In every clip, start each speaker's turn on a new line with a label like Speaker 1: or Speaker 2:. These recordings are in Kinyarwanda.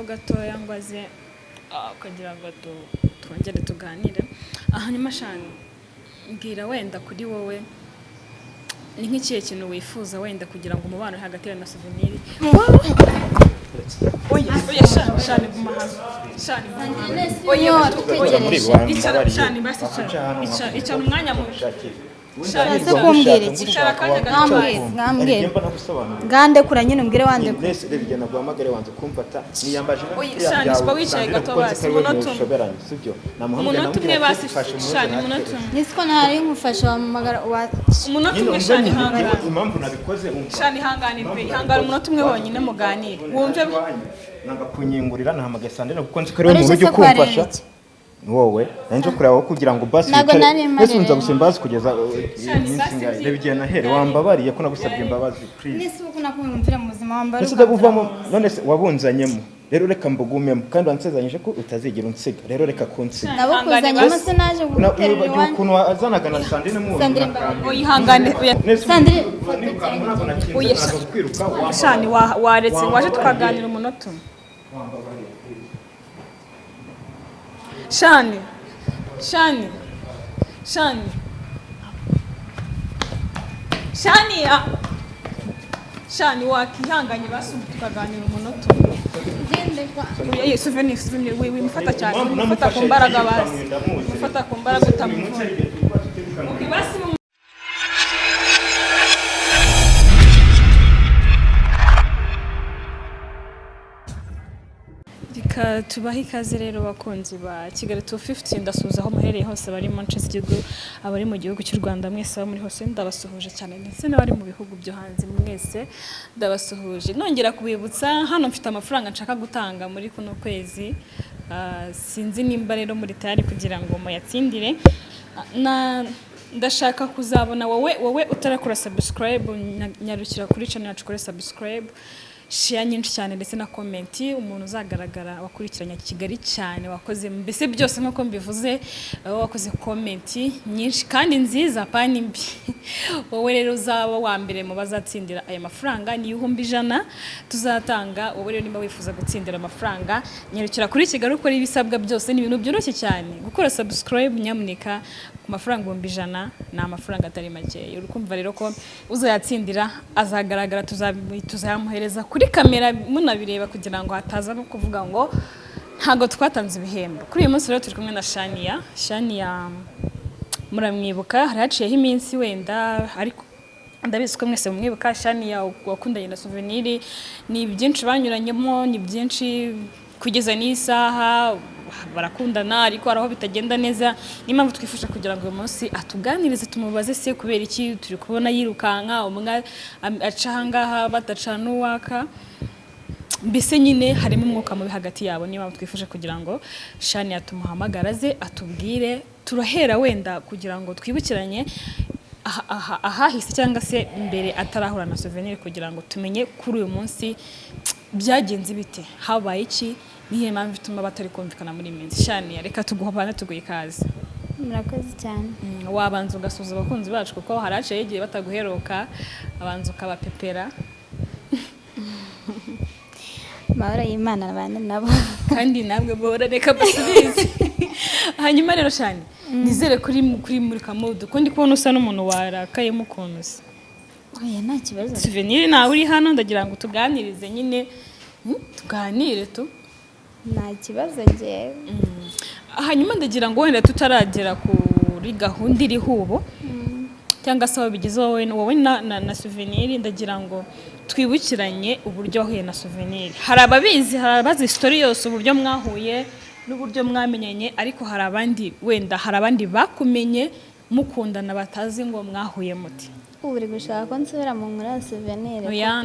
Speaker 1: gatoya ngo aze kugira ngo twongere tuganire. Hanyuma Shani, mbwira wenda kuri wowe ni nk'ikihe kintu wifuza wenda kugira ngo umubano uri hagati yawe na Souvenir. Oya oya, Shani, Shani, guma hano. Shani, guma hano. Oya,
Speaker 2: Utegereje.
Speaker 1: Icara Shani, basi icara. Icara, icara umwanya muto.
Speaker 2: Ushatse kumbwira iki?
Speaker 1: Icara akanya gato.
Speaker 2: Mwambwira, mwambwira. Ngandekura nyine umbwire wandekura.
Speaker 3: Mbese reba igihe naguhamagare wanze kumfata, niyambaje.
Speaker 1: Oya, Shani, siba wicaye gato basi, umunota umwe.
Speaker 3: Umwe sibyo? Namuhamagaye.
Speaker 1: Umunota umwe basi Shani, umunota umwe.
Speaker 2: Nisi ko ntari nkufasha, wampamagara wa
Speaker 1: Umunota umwe Shani, ihangane.
Speaker 3: Impamvu nabikoze, umva.
Speaker 1: Shani, ihangane pe, ihangane umunota umwe wonyine muganire wumve.
Speaker 3: Nanga kunyingurira, nahamagaye Sandrine kuko nzi ko ari we muntu
Speaker 2: Uretse
Speaker 3: ujya
Speaker 2: se ko hari
Speaker 3: kumfasha.
Speaker 2: iki?
Speaker 3: Ni wowe nari nje kureba wowe kugira ngo basi
Speaker 2: Ntabwo
Speaker 3: wicare.
Speaker 2: nari mpari
Speaker 3: Mbese unza
Speaker 2: rero.
Speaker 3: gusa imbabazi kugeza
Speaker 1: Shani,
Speaker 3: iminsi
Speaker 1: basi
Speaker 3: ingahe? Reba igihe nahere wambabariye ko nagusabye imbabazi, please.
Speaker 2: Nisi uko nakumvira mu buzima wambara.
Speaker 3: Ese udabuvamo none se wabunzanyemo? Rero reka mbugumemo, kandi wansezeranyije ko utazigera unsiga, rero reka kunsiga.
Speaker 2: Nabukuzanyemo se naje kuguterura
Speaker 3: Wibagiwe
Speaker 2: iwanyu?
Speaker 3: ukuntu wazanaga na Sandrine mu
Speaker 2: Sandrine, mbabarira.
Speaker 1: Oya, ihangane, oya.
Speaker 2: Sandrine.
Speaker 1: Oya,
Speaker 3: kwiruka.
Speaker 1: Shani, waretse waje tukaganira umunota umwe. Shani, Shani, Shani, Shani, Shani, wakihanganye basi ubu tukaganira umunota umwe.
Speaker 2: Ngende kwa
Speaker 1: Oya, oya, Souvenir, Souvenir, wimufata cyane, wimufata ku mbaraga basi, wimufata ku mbaraga utamuvuna. Okay, basi Reka tubahe ikaze rero bakunzi ba Kigali 250. Ndasuhuza aho muherereye hose, abari mu nce z'igihugu, abari mu gihugu cy'u Rwanda, mwese aho muri hose ndabasuhuje cyane, ndetse n'abari mu bihugu byo hanze mwese ndabasuhuje. Nongera kubibutsa, hano mfite amafaranga nshaka gutanga muri kuno kwezi. Sinzi nimba rero muri tayari kugira ngo muyatsindire. Ndashaka kuzabona wowe utarakora subscribe, nyarukira kuri channel yacu ukore subscribe, share nyinshi cyane ndetse na comment. Umuntu uzagaragara wakurikiranye Kigali cyane, wakoze mbese byose nk'uko mbivuze, wakoze comment nyinshi kandi nziza pani mbi, wowe rero uzaba wa mbere mu bazatsindira aya mafaranga. Ni 100,000 tuzatanga. Wowe rero niba wifuza gutsindira amafaranga, nyarukira kuri Kigali ukora ibisabwa byose. Ni ibintu byoroshye cyane gukora subscribe nyamuneka. Ku mafaranga 100,000, ni amafaranga atari makeya. Uri kumva rero ko uzayatsindira azagaragara, tuzayamuhereza kuri kamera munabireba, kugira ngo hataza no kuvuga ngo ntabwo twatanze ibihembo. Kuri uyu munsi rero turi kumwe na Shania. Shania muramwibuka, hari haciyeho iminsi wenda, ariko ndabizi ko mwese mumwibuka. Shania wakundanye na Souvenir, ni byinshi banyuranyemo, ni byinshi kugeza n'isaha barakundana, ariko hari aho bitagenda neza. Niyo mpamvu twifuje kugira ngo uyu munsi atuganirize, tumubaze se kubera iki turi kubona yirukanka, umwe aca ahangaha badacana uwaka, mbese nyine harimo umwuka mubi hagati yabo. Niyo mpamvu twifuje kugira ngo Shani tumuhamagara aze atubwire. Turahera wenda kugira ngo twibukiranye ahahise cyangwa se mbere atarahura na Souvenir, kugira ngo tumenye kuri uyu munsi byagenze bite, habaye iki, niyo mpamvu ituma batari kumvikana muri iyi minsi. Shani, reka tuguhobane, tuguhe ikaze.
Speaker 2: Murakoze cyane.
Speaker 1: Wabanza ugasuhuza abakunzi bacu, kuko hari haciyeho igihe bataguheruka, abanza ukabapepera.
Speaker 2: Amahoro y'Imana abane nabo.
Speaker 1: Kandi namwe muhora, reka basubize. Hanyuma rero Shani, nizere kuri muri kamudu ko ndi kubona usa n'umuntu warakayemo ukuntu usa.
Speaker 2: Oya, nta kibazo.
Speaker 1: Souvenir nawe uri hano, ndagira ngo tuganirize nyine, tuganire tu.
Speaker 2: Nta kibazo njyewe.
Speaker 1: Hanyuma ndagira ngo wenda tutaragera kuri gahunda iriho ubu cyangwa se aho bigeze wowe na Souvenir, ndagira ngo twibukiranye uburyo wahuye na Souvenir. Hari ababizi, hari abazi story yose, uburyo mwahuye n'uburyo mwamenyanye, ariko hari abandi wenda, hari abandi bakumenye mukundana batazi ngo mwahuye muti.
Speaker 2: Ubu uri gushaka ko nsubira mu nkuru ya Souvenir?
Speaker 1: Oya,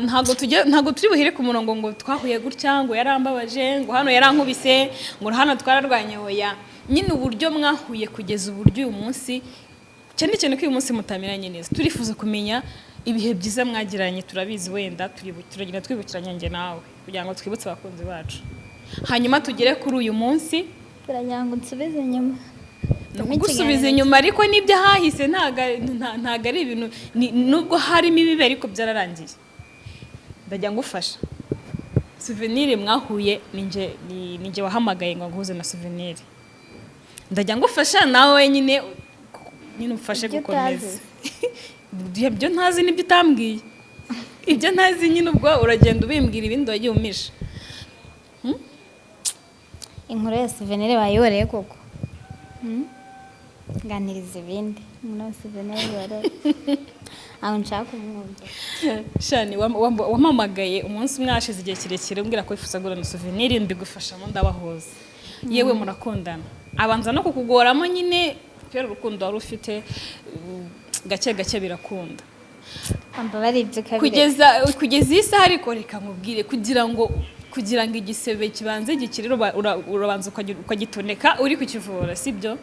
Speaker 1: ntabwo turi buhere ku murongo ngo twahuye gutya, ngo yarambabaje, ngo hano yarankubise, ngo hano twararwanye. Oya, nyine uburyo mwahuye kugeza uburyo uyu munsi, cyane cyane ko uyu munsi mutameranye neza. Turifuza kumenya ibihe byiza mwagiranye. Turabizi wenda turagenda twibukiranya njye nawe kugira ngo twibutse abakunzi bacu, hanyuma tugere kuri uyu munsi.
Speaker 2: Turagira ngo nsubize inyuma.
Speaker 1: Ni ukugusubiza inyuma, ariko n'ibyo ahahise ntago ari ibintu nubwo harimo ibibi ariko byararangiye. Ndajya ngufasha, Souvenir mwahuye, ninjye wahamagaye ngo nguhuze na Souvenir. Ndajya ngufasha nawe nyine umfashe
Speaker 2: Ibyo
Speaker 1: gukomeza.
Speaker 2: utazi.
Speaker 1: Ibyo ntazi nibyo utambwiye, ibyo ntazi nyine ubwo uragenda ubimbwira, ibindi wagiye umisha.
Speaker 2: Inkuru ya Souvenir wayiboreye koko? Nganiriza ibindi. Inkuru ya Souvenir wayiboreye, aho nshaka kumwumva.
Speaker 1: Shani, wampamagaye umunsi umwe hashize igihe kirekire, umbwira ko wifuza guhura na Souvenir, mbigufashamo ndabahuza. Yewe, murakundana, abanza no kukugoramo nyine kubera urukundo wari ufite, gake gake birakunda.
Speaker 2: Ambabare ibyo kabiri.
Speaker 1: Kugeza iyi saha, ariko reka nkubwire, kugira ngo igisebe kibanze gikire, urabanza ukagitoneka uri kukivura, sibyo?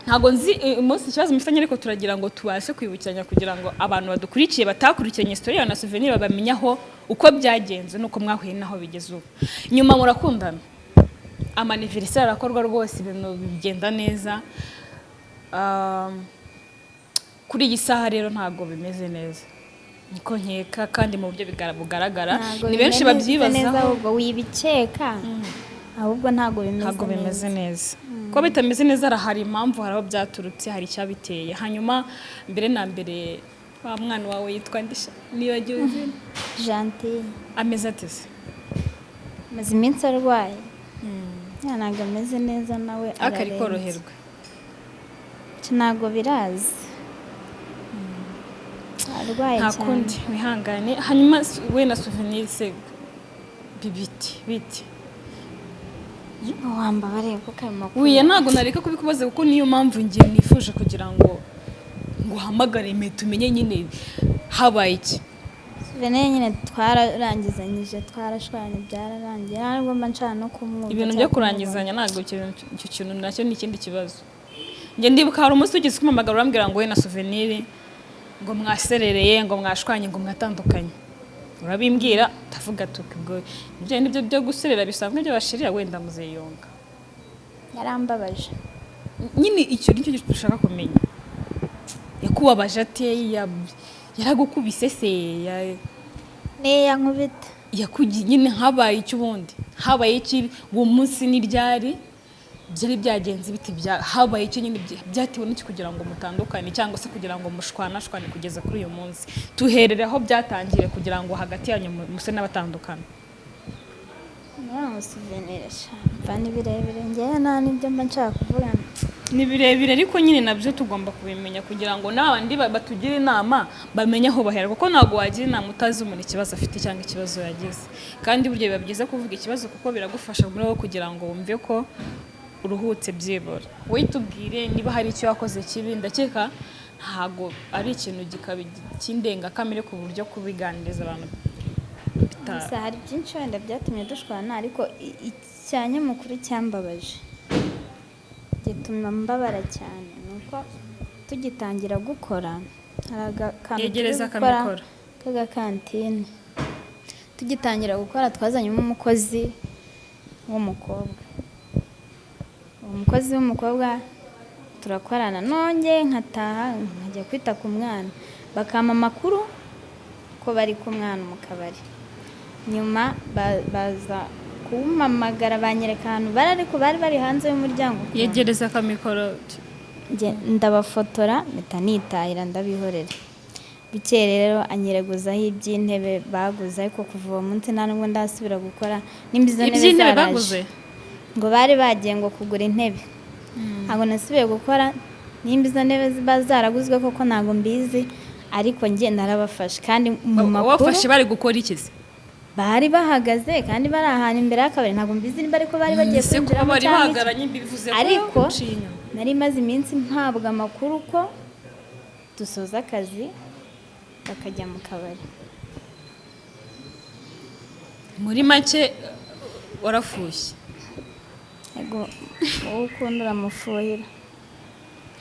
Speaker 1: Ntabwo nzi umunsi ikibazo mufitanye, ariko turagira ngo tubashe kwibukiranya kugira ngo abantu badukurikiye batakurikiranye story yawe na Souvenir bamenye aho uko byagenze n'uko mwahuye n'aho bigeze ubu. Nyuma murakundana, ama anniversaire arakorwa rwose, ibintu bigenda neza. Kuri iyi saha rero ntabwo bimeze neza, niko nkeka, kandi mu buryo bugaragara
Speaker 2: Ntabwo
Speaker 1: ni benshi
Speaker 2: bimeze neza.
Speaker 1: babyibazaho.
Speaker 2: Ahubwo wibikeka, ahubwo ntabwo bimeze
Speaker 1: Ntabwo bimeze
Speaker 2: neza.
Speaker 1: neza. Kuba bitameze neza, hari impamvu, hari aho byaturutse, hari icyabiteye. Hanyuma mbere na mbere, wa mwana wawe yitwa ndisha? Nibagiwe izina.
Speaker 2: Gentille.
Speaker 1: Ameze ate se?
Speaker 2: Amaze iminsi arwaye. Ya, ntabwo ameze neza nawe.
Speaker 1: Akari
Speaker 2: Ararembye.
Speaker 1: koroherwa?
Speaker 2: Ntabwo biraza, arwaye
Speaker 1: Nta
Speaker 2: cyane.
Speaker 1: kundi, wihangane. Hanyuma we na Souvenir se bibiti biti?
Speaker 2: Wambabariye kuko ayo makuru.
Speaker 1: Wiya, ntabwo nareka kubikubaza, kuko niyo mpamvu ngiye nifuje kugira ngo nguhamagare me tumenye nyine habaye iki.
Speaker 2: Souvenir nyine twararangizanyije, twarashwanye, byararangiye, ntabwo mba nshaka no kumwumva
Speaker 1: Ibintu
Speaker 2: cyangwa
Speaker 1: byo kurangizanya, ntabwo icyo kintu nacyo ni ikindi kibazo. Njye ndibuka hari umunsi wigeze kumpamagara urambwira ngo we na Souvenir ngo mwaserereye, ngo mwashwanye, ngo mwatandukanye. Urabimbwira, ndavuga tuti ubwo ibyo nibyo byo guserera bisanzwe byo bashirira, wenda muziyunga.
Speaker 2: kumubona. Yarambabaje.
Speaker 1: Nyine icyo nicyo dushaka kumenya. Yakubabaje ate? Yaragukubise se?
Speaker 2: Niya nkubita.
Speaker 1: Yakugi nyine habaye iki ubundi? Habaye iki uwo munsi? Ni ryari byari byagenze biti? Habaye iki nyine? Byatewe n'iki kugira ngo mutandukane, cyangwa se kugira ngo mushwanashwane kugeza kuri uyu munsi? Tuherere aho byatangiriye kugira ngo hagati yanyu muse n'abatandukana.
Speaker 2: Ngo Souvenir sha, mva ni birebire, njyewe nta n'ibyo mba nshaka kuvuga.
Speaker 1: Ni birebire, ariko nyine nabyo tugomba kubimenya kugira ngo n'abandi batugire inama bamenye aho bahera, kuko ntabwo wagira inama utazi umuntu ikibazo afite cyangwa ikibazo yagize. Kandi burya biba byiza kuvuga ikibazo, kuko biragufasha muri wowe kugira ngo wumve ko uruhutse byibura. Wowe tubwire niba hari icyo wakoze kibi. Ndakeka ntabwo ari ikintu cy'indengakamere ku buryo kubiganiriza abantu
Speaker 2: Gusa hari byinshi wenda byatumye dushwana, ariko icya nyamukuru cyambabaje gituma mbabara cyane ni uko tugitangira gukora hari akantu turi
Speaker 1: Yegereza
Speaker 2: gukora
Speaker 1: akamikoro.
Speaker 2: k'agakantine. Tugitangira gukora twazanyemo umukozi w'umukobwa. Uwo mukozi w'umukobwa turakorana, nonge nkataha nkajya kwita ku mwana, bakampa amakuru ko bari ku mwana mu kabari. Nyuma baza kumpamagara, banyereka ahantu bari, ariko bari bari hanze y'umuryango.
Speaker 1: Yegereza akamikoro.
Speaker 2: Njye ndabafotora, mpita nitahira, ndabihorera. Bukeye rero anyireguzaho iby'intebe baguze, ariko kuva uwo munsi nta nubwo ndasubira gukora nimba izo ntebe
Speaker 1: Iby'intebe
Speaker 2: zaraje.
Speaker 1: baguze?
Speaker 2: Ngo bari bagiye ngo kugura intebe. Ntabwo nasubiye gukora. Nimba izo ntebe ziba zaraguzwe koko ntabwo mbizi, ariko njye narabafashe kandi mu makuru.
Speaker 1: Wafashe bari gukora iki se?
Speaker 2: Bari bahagaze kandi bari ahantu imbere y'akabari. Ntabwo mbizi nimba ariko bari bagiye
Speaker 1: Ese kuba
Speaker 2: kwinjiramo
Speaker 1: bari
Speaker 2: cyangwa iki.
Speaker 1: bahagaranye bivuze ko
Speaker 2: Ariko
Speaker 1: uciye inyuma?
Speaker 2: nari maze iminsi mpabwa amakuru ko dusoza akazi bakajya mu kabari.
Speaker 1: Muri make warafushye?
Speaker 2: Ego, wowe ukunda uramufuhira,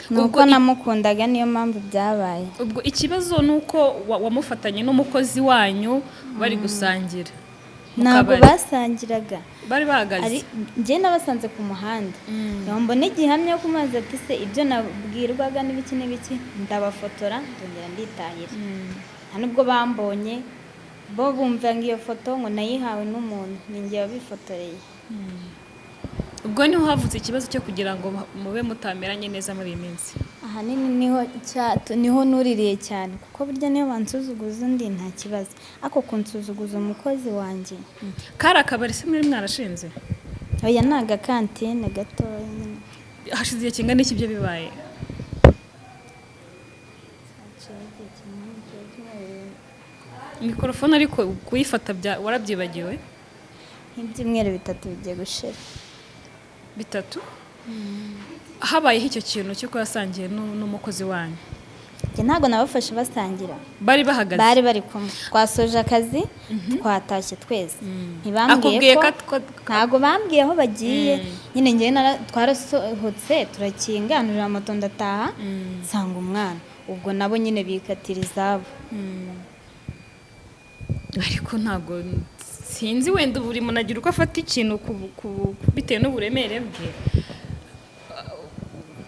Speaker 2: ni
Speaker 1: Ubwo
Speaker 2: uko namukundaga, niyo mpamvu byabaye.
Speaker 1: Ubwo ikibazo ni uko wamufatanye n'umukozi wanyu bari gusangira mu
Speaker 2: Ntabwo
Speaker 1: kabari.
Speaker 2: basangiraga.
Speaker 1: Bari bahagaze?
Speaker 2: Njye nabasanze ku muhanda, mbona igihamya yo kumazi ati se ibyo nabwirwaga n'ibiki n'ibiki, ndabafotora, ndongera nditahira. Nta nubwo bambonye. Bo bumva ngo iyo foto ngo nayihawe n'umuntu, ni njye wabifotoreye.
Speaker 1: Ubwo niho havutse ikibazo cyo kugira ngo mube mutameranye neza muri iyi minsi?
Speaker 2: Ahanini niho nuririye cyane, kuko burya niyo bansuzuguza undi nta kibazo, ariko kunsuzuguza umukozi wanjye.
Speaker 1: Kari akabari se mwari mwarashinze?
Speaker 2: Oya, ni agakantine gatoya nyine.
Speaker 1: Hashize igihe kingana iki ibyo bibaye?
Speaker 2: Haciyeho igihe kinini, ibyumweru.
Speaker 1: Mikorofone ariko kuyifata warabyibagiwe?
Speaker 2: Nk'ibyumweru 3 bigiye gushira.
Speaker 1: 3 habayeho icyo kintu cy'uko yasangiye n'umukozi wanyu?
Speaker 2: Njye ntabwo nabafashe basangira.
Speaker 1: Bari bahagaze?
Speaker 2: Bari bari kumwe, twasoje akazi, twatashye twese, ntibambwiye
Speaker 1: Akubwiye
Speaker 2: ko
Speaker 1: ko
Speaker 2: ntabwo bambwiye aho bagiye nyine. Njyewe twarasohotse, turakinga, nurira moto ndataha, nsanga umwana. Ubwo nabo nyine bikatira izabo.
Speaker 1: Ariko ntabwo sinzi, wenda buri muntu agira uko afata ikintu bitewe n'uburemere bwe.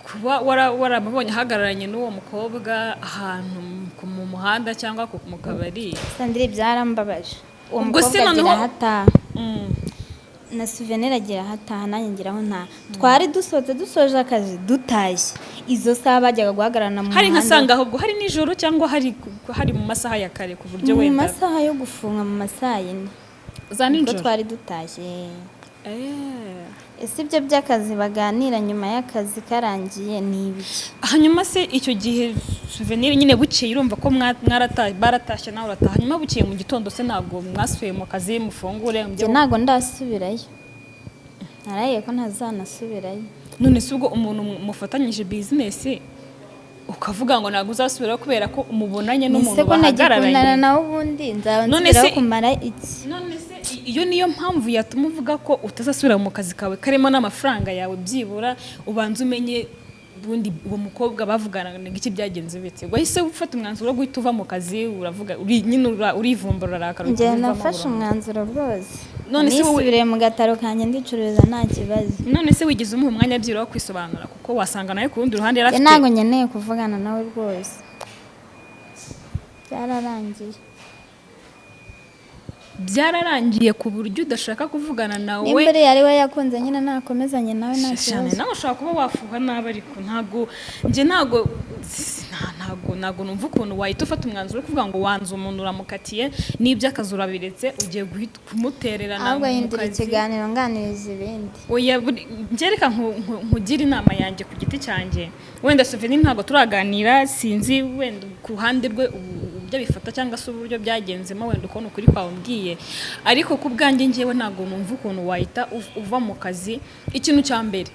Speaker 1: Kuba waramubonye ahagararanye n'uwo mukobwa ahantu mu muhanda cyangwa mu kabari.
Speaker 2: Sandrine, byarambabaje. Uwo
Speaker 1: Ubwo se
Speaker 2: mukobwa agira
Speaker 1: noneho
Speaker 2: aho ataha, na Souvenir agira aho ataha, nanjye ngira aho ntaha. Twari dusohotse, dusoje akazi, dutashye. Izo saha bajyaga guhagararana mu
Speaker 1: Hari nka
Speaker 2: muhanda.
Speaker 1: sanga ahubwo hari nijoro cyangwa hari mu masaha ya kare ku buryo
Speaker 2: Mu
Speaker 1: wenda
Speaker 2: masaha yo gufunga, mu masaha 4.
Speaker 1: Za
Speaker 2: Ubwo
Speaker 1: nijoro?
Speaker 2: twari dutashye. Ese ibyo by'akazi baganira nyuma y'akazi karangiye ni ibiki?
Speaker 1: Hanyuma se icyo gihe Souvenir nyine bukeye, urumva ko baratashye nawe urataha, hanyuma bukeye mu gitondo se ntabwo mwasubiye mu kazi mufungure mujye?
Speaker 2: Njye ntabwo ndasubirayo, naraye ko ntazanasubirayo.
Speaker 1: None se ubwo umuntu mufatanyije bizinesi ukavuga ngo ntabwo uzasubirayo kubera ko umubonanye n'umuntu
Speaker 2: Ese ko ntagikundana
Speaker 1: bahagararanye?
Speaker 2: nawe, ubundi nzaba
Speaker 1: None
Speaker 2: nsubiraho kumara iki?
Speaker 1: None se iyo niyo mpamvu yatuma uvuga ko utazasubira mu kazi kawe karimo n'amafaranga yawe? Byibura ubanza umenye ubundi uwo mukobwa bavuganaga iki, byagenze bite? Wahise ufata umwanzuro wo guhita uva mu kazi, uravuga uri nyine urivumbura, urarakara, uhita
Speaker 2: Njye
Speaker 1: ubivamo
Speaker 2: nafashe
Speaker 1: burundu.
Speaker 2: umwanzuro rwose.
Speaker 1: None se wowe
Speaker 2: Nisubiriye mu gataro kanjye, ndicururiza nta kibazo.
Speaker 1: None se wigeze umuha umwanya byibura wo kwisobanura? Kuko wasanga nawe ku rundi ruhande yari
Speaker 2: Njye
Speaker 1: afite
Speaker 2: ntabwo nkeneye kuvugana nawe rwose, byararangiye.
Speaker 1: Byararangiye ku buryo udashaka kuvugana nawe?
Speaker 2: Nimba uriya ari we yakunze nyine, nakomezanye nawe nta
Speaker 1: Cyane
Speaker 2: kibazo.
Speaker 1: Nawe ushobora kuba wafuha nabi, ariko ntabwo njye ntabwo ntabwo numva ukuntu wahita ufata umwanzuro wo kuvuga ngo wanze umuntu, uramukatiye, n'iby'akazi urabiretse, ugiye guhita kumutererana
Speaker 2: Ahubwo
Speaker 1: mu
Speaker 2: hindura
Speaker 1: kazi.
Speaker 2: ikiganiro, nganiriza ibindi.
Speaker 1: Oya, njye reka nkugire inama yanjye ku giti cyanjye. Wenda Souvenir ntabwo turaganira, sinzi wenda ku ruhande rwe uburyo abifata cyangwa se uburyo byagenzemo, wenda ukuntu ukuri kwawe umbwiye, ariko ku bwanjye njyewe ntabwo numva ukuntu wahita uva mu kazi. Ikintu cya mbere,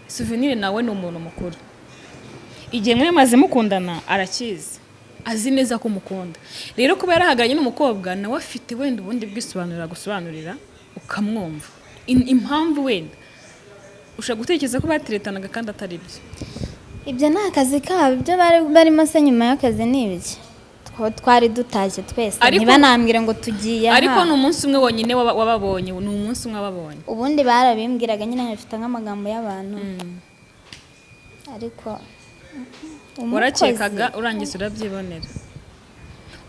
Speaker 1: Souvenir nawe ni umuntu mukuru. Igihe mwe maze mukundana arakizi, azi neza ko umukunda. Rero kuba yarahagararanye n'umukobwa, nawe afite wenda ubundi bwisobanurira agusobanurira ukamwumva. Impamvu wenda ushobora gutekereza ko bateretanaga kandi atari byo.
Speaker 2: Ibyo ni akazi kabo, ibyo bari barimo se nyuma y'akazi ni ibiki? Twari dutashye twese, ntibanambwire ngo tugiye aha.
Speaker 1: Ariko ni umunsi umwe wonyine wababonye, ni umunsi umwe wababonye.
Speaker 2: Ubundi barabimbwiraga nyine, nkabifite nk'amagambo y'abantu, ariko umukozi
Speaker 1: Warakekaga, urangiza urabyibonera.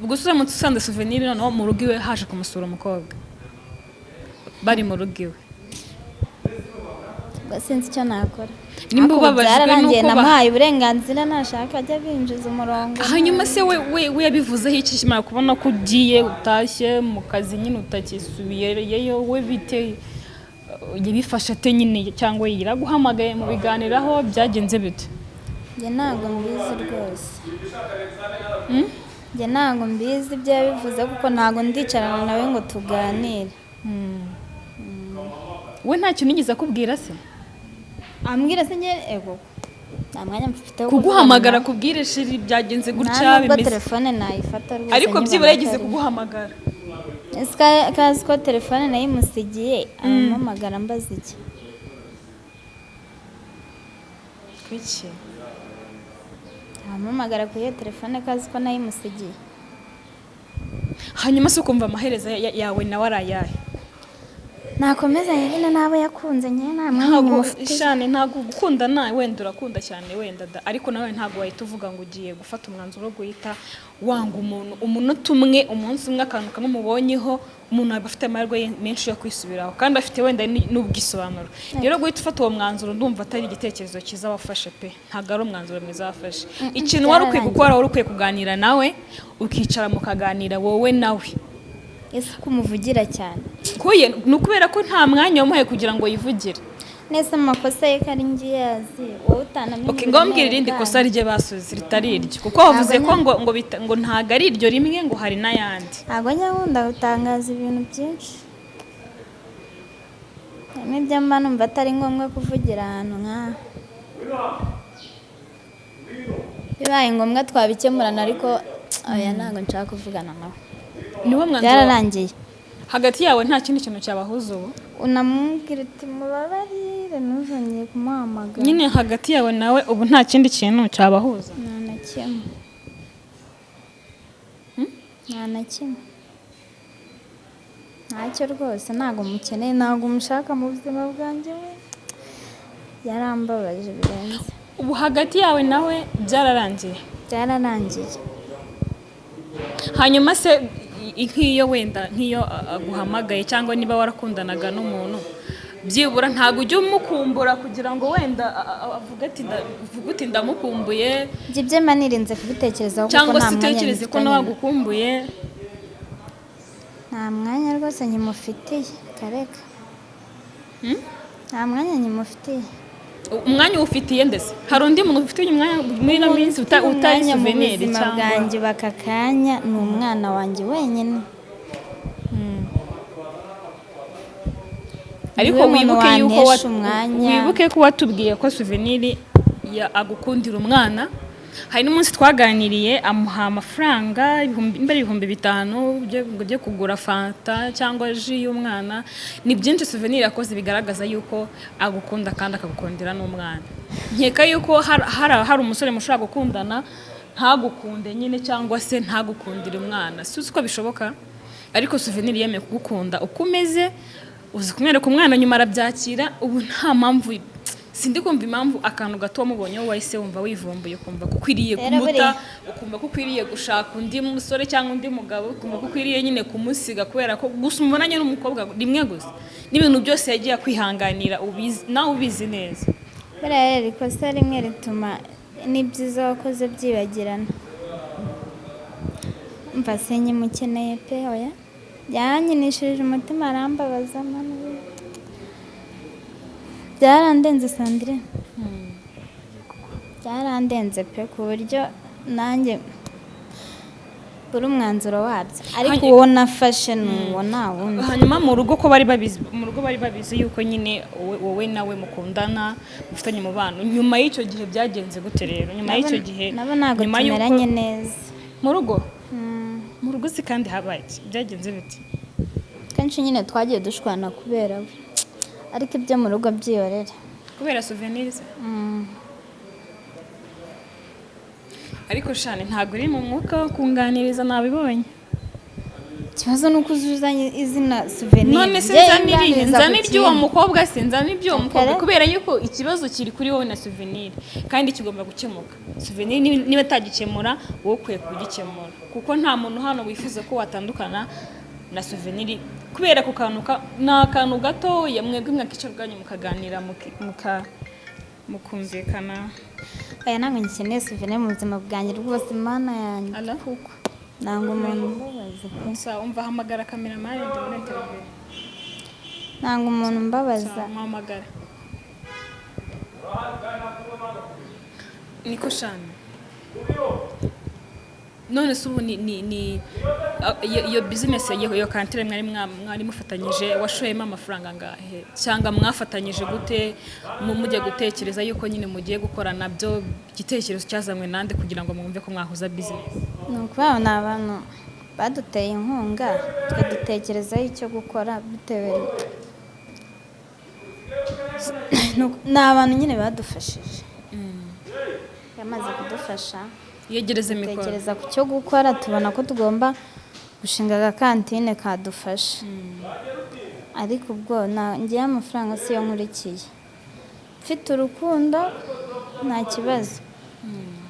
Speaker 1: Ubwo se uramutse usanze Souvenir noneho mu rugo iwe haje kumusura umukobwa, bari mu rugo iwe?
Speaker 2: Ubwo sinzi icyo nakora.
Speaker 1: Nimba
Speaker 2: Ariko ubu
Speaker 1: ubabajwe
Speaker 2: byararangiye,
Speaker 1: n'uko
Speaker 2: namuhaye uburenganzira, nashaka ajya binjiza umurongo.
Speaker 1: Hanyuma se we yabivuzeho iki kimara kubona ko ugiye, utashye mu kazi nyine, utakisubiyeyo? We bite, yabifashe ate nyine, cyangwa yiraguhamagaye mu biganiraho, byagenze bite?
Speaker 2: Njye ntabwo mbizi rwose, njye ntabwo mbizi ibyo yabivuze kuko ntabwo ndicarana nawe ngo tuganire.
Speaker 1: We nta kintu yigeze akubwira se?
Speaker 2: Ambwira se njye? Ego, nta mwanya mfite wo
Speaker 1: Kuguhamagara
Speaker 2: kuvugana
Speaker 1: kubwire chéri byagenze
Speaker 2: nawe.
Speaker 1: gutya
Speaker 2: Nta nubwo
Speaker 1: bimeze
Speaker 2: telefone nayifata rwose
Speaker 1: Ariko
Speaker 2: nkibona
Speaker 1: byibura yigeze
Speaker 2: atari.
Speaker 1: kuguhamagara?
Speaker 2: Ese kazi ko telefone nayimusigiye, arampamagara mbaza iki?
Speaker 1: Kuki?
Speaker 2: Arampamagara kuri iyo telefone kazi ko nayimusigiye?
Speaker 1: Hanyuma se ukumva amaherezo yawe nawe ari ayahe?
Speaker 2: Nakomezanye nyine n'abo yakunze, nyine nta mwanya
Speaker 1: Ntabwo
Speaker 2: mufitiye.
Speaker 1: Shane, ntabwo gukundana, wenda urakunda cyane wenda da, ariko nawe ntabwo wahita uvuga ngo ugiye gufata umwanzuro wo guhita wanga umuntu umunota umwe, umunsi umwe, akantu kamwe mubonyeho. Umuntu aba afite amahirwe menshi yo kwisubiraho kandi afite wenda n'ubwisobanuro. Rero guhita ufata uwo mwanzuro, ndumva atari igitekerezo cyiza wafashe pe, ntabwo ari umwanzuro mwiza wafashe. Ikintu wari ukwiye
Speaker 2: Byararangiye.
Speaker 1: gukora, wari ukwiye kuganira nawe, ukicara mukaganira wowe nawe.
Speaker 2: Ese ko umuvugira cyane?
Speaker 1: Kuye ni ukubera ko nta mwanya wamuhaye kugira ngo yivugire.
Speaker 2: Nese amakosa ye ko ari ngiyazi, wowe utanamenye
Speaker 1: Okay, ngo mbwira
Speaker 2: uburemere
Speaker 1: irindi
Speaker 2: bwayo.
Speaker 1: kosa rye basuze ritari iryo, kuko wavuze ko ngo ntago ari iryo rimwe, ngo hari n'ayandi.
Speaker 2: Ntabwo njya nkunda gutangaza ibintu byinshi, harimo ibyo mba numva atari ngombwa kuvugira ahantu nk'aha. Bibaye ngombwa twabikemurana, ariko oya, ntabwo nshaka kuvugana nawe.
Speaker 1: Niwo mwanzuro?
Speaker 2: Byararangiye.
Speaker 1: Hagati yawe nta kindi kintu cyabahuza ubu?
Speaker 2: Unamubwira uti mubabarire, ntuzongeye kumuhamagara.
Speaker 1: Nyine hagati yawe nawe ubu nta kindi kintu cyabahuza?
Speaker 2: Nta na kimwe, nta na kimwe, ntacyo rwose. Ntabwo mukeneye, ntabwo mushaka mu buzima bwanjye. We yarambabaje birenze.
Speaker 1: Ubu hagati yawe nawe byararangiye?
Speaker 2: Byararangiye.
Speaker 1: Hanyuma se nk'iyo wenda nk'iyo aguhamagaye, cyangwa niba warakundanaga n'umuntu, byibura ntabwo ujya umukumbura kugira ngo wenda avuge ati uvuge uti ndamukumbuye?
Speaker 2: Ibyo byo mba nirinze kubitekerezaho kuko
Speaker 1: Cyangwa
Speaker 2: nta
Speaker 1: se
Speaker 2: mwanya
Speaker 1: utekereze ko
Speaker 2: ngifitanye
Speaker 1: nawe agukumbuye?
Speaker 2: Nta mwanya rwose nkimufitiye, kareka. Nta mwanya nkimufitiye.
Speaker 1: Umwanya uwufitiye ndetse hari undi muntu ufitiye umwanya muri ino minsi utari
Speaker 2: Umwanya mu
Speaker 1: Souvenir
Speaker 2: buzima
Speaker 1: cyangwa
Speaker 2: bwanjye baka kanya ni umwana wanjye wenyine.
Speaker 1: Ariko
Speaker 2: Niwe muntu
Speaker 1: wibuke yuko
Speaker 2: wantesha umwanya.
Speaker 1: Wibuke ko watubwiye ko Souvenir agukundira umwana. Hari n'umunsi twaganiriye amuha amafaranga mbere 5000 ngo byo kugura fanta cyangwa jus y'umwana. Ni byinshi Souvenir yakoze bigaragaza yuko agukunda kandi akagukundira n'umwana. Nkeka yuko hari umusore mushobora gukundana ntagukunde nyine, cyangwa se ntagukundire umwana, si uzi ko bishoboka. Ariko Souvenir yemeye kugukunda uko umeze, uzi kumwereka umwana nyuma arabyakira. Ubu nta mpamvu, sindi kumva impamvu akantu gato wamubonyeho wahise wumva wivumbuye, ukumva ko ukwiriye
Speaker 2: Rero
Speaker 1: kumuta,
Speaker 2: buriya-
Speaker 1: ukumva ko ukwiriye gushaka undi musore cyangwa undi mugabo, ukumva ko ukwiriye nyine kumusiga kubera ko gusa umubonanye n'umukobwa rimwe gusa, n'ibintu byose yagiye akwihanganira ubizi, nawe ubizi neza.
Speaker 2: Buriya rero ikosa rimwe rituma n'ibyiza wakoze byibagirana. Mva sinkimukeneye pe, oya, yankinishije umutima arambabaza. Mana we, byarandenze Sandrine, byarandenze pe, ku buryo nanjye buri umwanzuro wabyo, ariko uwo nafashe ni uwo, nta wundi.
Speaker 1: Hanyuma mu rugo ko bari babizi, mu rugo bari babizi yuko nyine wowe nawe mukundana, mufitanye umubano. Nyuma y'icyo gihe byagenze gute rero, nyuma y'icyo gihe?
Speaker 2: Nabo ntabwo
Speaker 1: Nyuma y'uko-
Speaker 2: tumeranye neza.
Speaker 1: Mu rugo? Mu rugo si kandi habaye iki? Byagenze bite?
Speaker 2: Kenshi nyine twagiye dushwana kubera we, ariko ibyo mu rugo byihorere.
Speaker 1: Kubera Souvenir se? Ariko shane, ntabwo uri mu mwuka wo kunganiriza, nabibonye.
Speaker 2: Ikibazo ni uko uzuzanye izina Souvenir.
Speaker 1: None se
Speaker 2: Njye
Speaker 1: nzane irihe?
Speaker 2: nganiriza
Speaker 1: Nzane
Speaker 2: ku
Speaker 1: iry'uwo
Speaker 2: kindi.
Speaker 1: mukobwa se? Nzane iry'uwo mukobwa?
Speaker 2: Kare.
Speaker 1: Kubera yuko ikibazo kiri kuri wowe na Souvenir kandi kigomba gukemuka. Souvenir niba atagikemura, wowe ukwiye kugikemura, kuko nta muntu hano wifuza ko watandukana na Souvenir kubera ku kantu ni akantu gatoya. Mwebwe mwakicara ubwanyu mukaganira, mukumvikana.
Speaker 2: Oya, ntabwo ngikeneye Souvenir mu buzima bwanjye rwose, Mana yanjye.
Speaker 1: Alo?
Speaker 2: Kuko ntabwo umuntu umbabaza pe.
Speaker 1: Sa umva, hamagara cameraman, ndi muri interview.
Speaker 2: Ntabwo umuntu umbabaza.
Speaker 1: Sawa, muhamagara. Niko shana, none se ubu ni iyo business, iyo kantine mwari mufatanyije, washoyemo amafaranga angahe, cyangwa mwafatanyije gute mujya gutekereza yuko nyine mugiye gukora nabyo? Igitekerezo cyazanywe nande kugira ngo mwumve ko mwahuza business?
Speaker 2: Ni ukuvuga ngo ni abantu baduteye inkunga, twe dutekerezaho icyo gukora bitewe ni abantu nyine badufashije, bamaze kudufasha
Speaker 1: Yegereze mikoro.
Speaker 2: Dutekereza ku cyo gukora, tubona ko tugomba gushinga agakantine kadufasha. Ariko ubwo ngewe amafaranga siyo nkurikiye, mfite urukundo nta kibazo.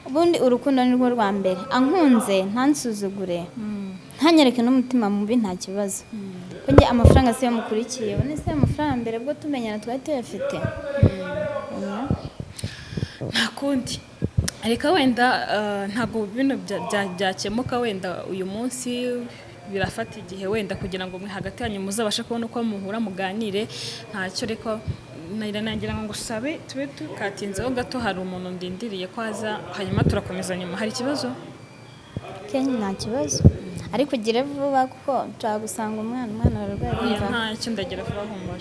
Speaker 2: Ubundi urukundo ni rwo rwa mbere. Ankunze, ntansuzugure, ntanyereke n'umutima mubi, nta kibazo. Ko njye amafaranga siyo mukurikiye. Ubundi se amafaranga mbere bwo tumenyana twari tuyafite? Oya.
Speaker 1: Nta kundi, reka wenda ntabwo bino byakemuka wenda uyu munsi, birafata igihe wenda kugira ngo mwe hagati yanyu muzabashe kubona uko muhura muganire. Ntacyo, reka nagira ngo ngusabe tube tukatinzeho gato, hari umuntu ndindiriye ko aza, hanyuma turakomeza nyuma. Hari ikibazo?
Speaker 2: Kenya nta kibazo, ariko ugire vuba kuko nshaka gusanga umwana ararwaye.
Speaker 1: Oya,
Speaker 2: Urumva?
Speaker 1: Ntacyo, ndagira vuba, humura